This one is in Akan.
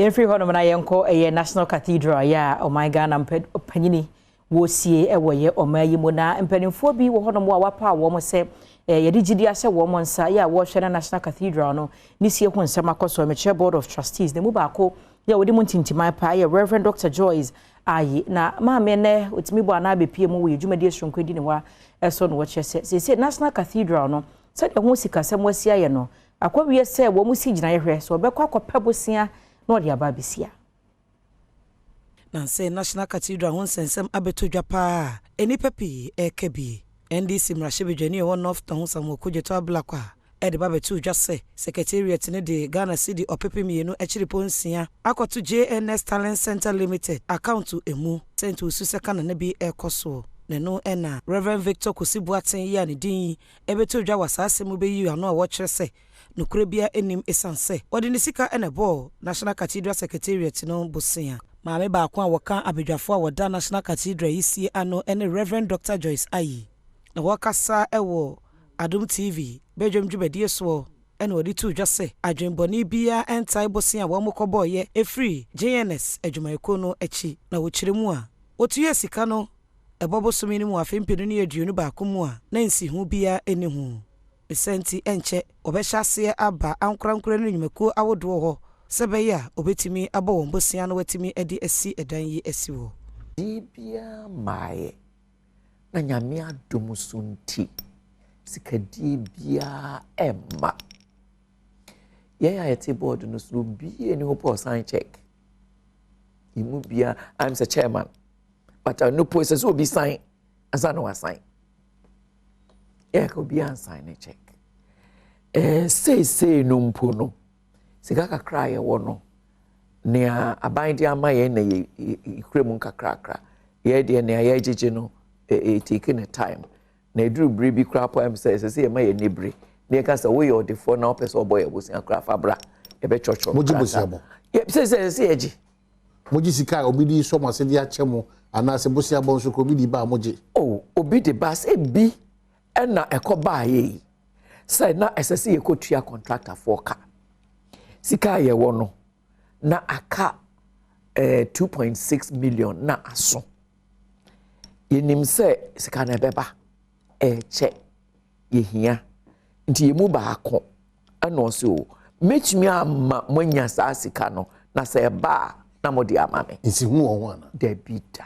Yɛmfiri hɔnom na yɛnkɔ ɛyɛ National Cathedral yɛ a ɔman Ghana panyini wɔsie ɛwɔ yɛ ɔman yi mu, na mpanimfoɔ bi wɔ hɔnom a wapa wɔn sɛ yɛde gyidi ahyɛ wɔn nsa yɛ a wɔrehwɛ na National Cathedral no ne sie ho nsɛm akɔ so. Mekyerɛ Board of Trustees na mu baako yɛ wɔde mu ntintiman paa yɛ Reverend Dr Joyce Ayi. Na maame nnɛ otumi bɔ anaa abɛpie mu wɔ yɛ dwumadie soronko di ne hɔ a ɛso no, wɔkyerɛ sɛ seesei National Cathedral no, sɛdeɛ ho sikasɛm wasi ayɛ no, akɔwie sɛ wɔn mu si gyina yɛhwɛ sɛ wɔbɛkɔ akɔpɛ bosea na ɔde aba abɛsia. Na sɛ National Cathedral ho nsɛnsɛm abɛtɔ dwa paa a, nnipa pii ɛreka bi. NDC mmarahyɛbadwani a ɛwɔ North Tongu, Samuel Okudzeto Ablakwa, a ɛde ba bɛto dwa sɛ secretariat no de Ghana cedi 2,000.6 akɔto JNS Talent Center Limited account emu sɛ nti osu sɛ kanana bi ɛrekɔ soɔ. Na ɛno ɛna Reverend Victor Kosi Boateng yi a ne din yi ɛbɛto dwa wɔ saa asɛm bɛyi ano a wɔkyerɛ sɛ nokorɛ bia anim, ɛsiane sɛ wɔde ne sika ɛna ɛbɔɔ National Cathedral secretariat no bosea. Maame baako a wɔka abadwafoɔ a wɔda National Cathedral yi sie ano ne Reverend Dr Joyce Ayi, na wɔkasa wɔ Adom TV badwam dwumadie soɔ, ɛna wɔde to dwa sɛ adwenbɔne biara ɛntae bosea a wɔn kɔbɔɔyɛ ɛfiri JNS adwumayɛkuo no akyi. Na wɔkyerɛ mu a, wɔtua sika no ɛbɔ bosome no mu afe 2021 mu a, na nsiho biara ɛni ho. Ɛsɛ nti ɛnkyɛ wɔbɛhyɛ aseɛ aba ankorankora no nnwumakuo ahodoɔ hɔ sɛ bɛyɛ a wɔbɛtumi abɔ wɔn bosea no watumi de asi ɛdan yi asi hɔ. Biribiara mmaeɛ na Nyame adom so nti sikadie biara ɛmma. Yɛn a yɛte board no so, obiara ni hɔ pɔ sign check emu biara. I'm sɛ chairman, but ɔno po sɛ obi sign ansa na wasign. Yɛ ka obiara nsign ne check. Seesei no mpo no, sika kakra a yɛwɔ no, nea aban de ama yɛn na yɛ yɛkura mu nkakrakra. Yɛ deɛ, nea yɛgyegye no ɛ take ne time na eduru bere bi koraa po sɛ ɛsɛ sɛ yɛma yɛn ni bere na yɛka sɛ woyɛ ɔdefoɔ na wopɛ sɛ ɔbɔ yɛ bosea koraa, fa bra, yɛbɛtwɔtwɔ. Mogye bosea bɔ? Yɛ sɛ sɛ yɛgye. Mogye sika a obi de sɔ mo ase de akyɛ mo, anaasɛ bosea bɔ nso kora obi de ba a mogye? O, obi de ba sɛ bi ɛna ɛkɔ baayɛ yi sɛ na ɛsɛ sɛ yɛkɔtua contractorfoɔ ka. Sika a yɛwɔ no na aka 2.6 million na aso. Yɛnim sɛ sika no ɛbɛba, ɛɛkyɛ yɛhia, nti yɛn mu baako ɛna ɔsɛ o mɛtumi ama moanya saa sika no, na sɛ ɛba a na mode ama me. Nsihu wɔ ho ana? Dabi da.